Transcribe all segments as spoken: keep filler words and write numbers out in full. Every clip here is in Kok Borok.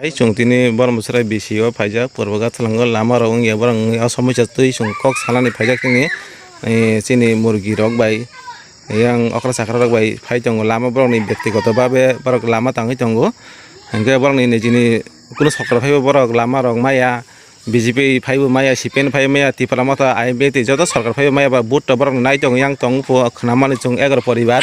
Tei chwng tini Borom Bwswrai B C O phaijak, purbo Gathalango lama rok wngya, borok wngya o somosya twi chwng kok sanani phaijak tini, eh, chini murgi rok bai, yang okra chakra rok bai phai tongo, lama borokni byaktigoto babe borok lama tangwi tongo, hwnkhe borokni nijini kunu sorkar phaibo borok lama rok maya, B J P phaibo maya, C P M phaibo maya, Tipra Motha, I M P tei joto sorkar phaibo maya ba vote to borok nai tong yang tong pho khwnamani chwng egaroh poribar,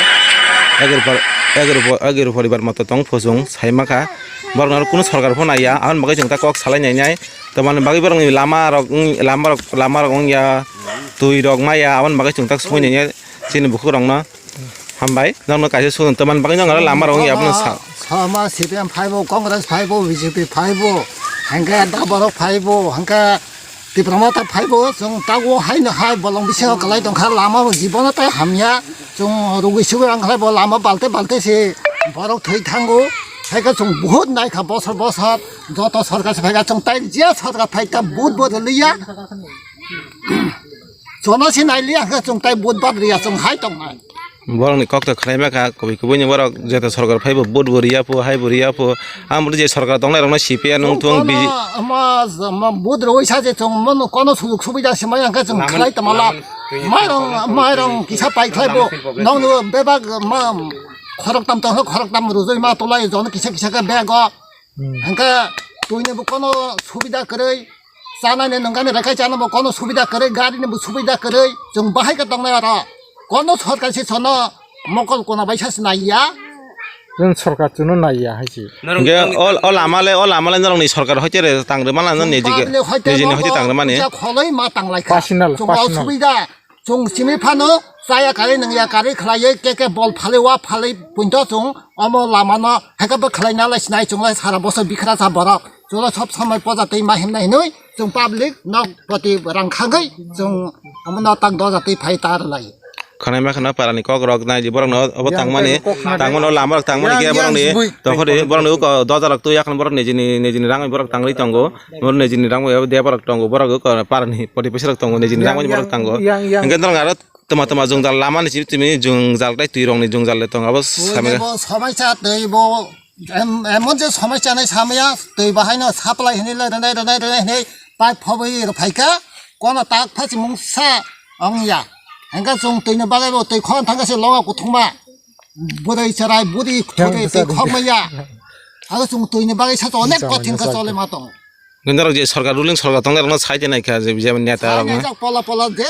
egaroh por-, egaroh po-, egaroh poribar moto tong pho chwng sai ma kha. Borok no kunu sorkar pho nai ya, aboni bagwi chwng ta kok salai nai nai. Tamoni bagwi borok ni lama rok wng, lama rok, lama rok wng ya, twi rok maya, aboni bagwi chwng ta soi nai nai chini bukhuk rok no. Hambai, nokno kaisa sugwi tongmani bagwi nokno lama rok wngya abono sa. Sama C P M phaibo, Congress phaibo, B J P phaibo, hwnkhe da borok phaibo, hwnkhe Tipra Motha phaibo, chwng tabuk haino hai bolong bisingo kwlai tongkha, lama bo jibono tei hamya, chwng rugwi sugwi rang khlai bo lama balte balte se borok thwi thango, haikhe chwng buhut naikha bosor bosor, joto sorkar se phaikha chwng tai je sorkar phaikha vote bo rwliya. Jono se nai liya hwnkhe chwng tai vote bad riya chwng hai tongnai. Borokni kok to khwlai ma kha, kubui kubui ni borok jeto sorkar phai bo vote bo riya pho, hai bo riya pho. Ang bo je sorkar tongnai rok no C P I nung thung kono B J P. Ama, ama vote rwi sa je chwng mono kono sujug subida se maya hwnkhe chwng khlai tongmala. Mairong, mairong kisa pai khlai bo. Nokni bebak ma khorok tam tong khorok tam rujui ma tolai jono kisa kisa khe bego. Hwnkhe twini bo kono subida kwrwi, chanani nungani rwkhai chana bo kono subida kwrwi, garini bo subida kwrwi, chwng bahai khe tongnai oro. Kono sorkar se sono mokol kona bai sa se naiya. Chwng sorkar chwngno naiya hai se. Hwnkhe o, o lama le, o lama le norokni sorkar hoite re tang rwmani no nijini hoite tang rwmani. Kholoi ma tanglaikha. Personal, chwng o personal. Subida. Chwng simi phano chaya karwi nungya karwi khlaiwi keke bol phalwi wa phalwi punto chwng omo lamano haikhe bwkhlai nalai sinai chwng lai sara bosor bikhra sa borok chwla sob somoi poja twi ma himna hinwi chwng public nok proti rang khagwi chwng omono tak doja twi phai ta rwlai. Khwnai ma khwna parani kok rok nai di borok no obo tangmani tangmano lama rok tangmani khe borok ni tongkhor di borok ni uko doja rok twi yakhwlai borok nijini nijini rang borok tangwi tongo. Borok nijini rang bai de borok tongo, borok parani poti pisa rok tongo, nijini rang bai borok tongo. Hwnkhe norok aro tama tama jwngjal lama ni simi timi jwngjal tei twi rok ni jwngjal le tongo abo samya. Bo somai cha twi bo em-, emon je somai chanai samya twi bahai no supply hinwi le rwnai rwnai rwnai hinwi pipe phobwi rw phaikha kono tak phachi mungsa ongya. Hwnkhe chwng twi ni bagwi bo twi khon thangkhe se longa kuthukma. Bwrwi chwrai budi thwrwi twi khok maya. Abo chwng twi ni bagwi sacha onek kothin khe chole ma tongo. Norok je sorkar ruling sorkar tongnai rokno sai de naikha je bijai neta rokno. Naijak pola pola je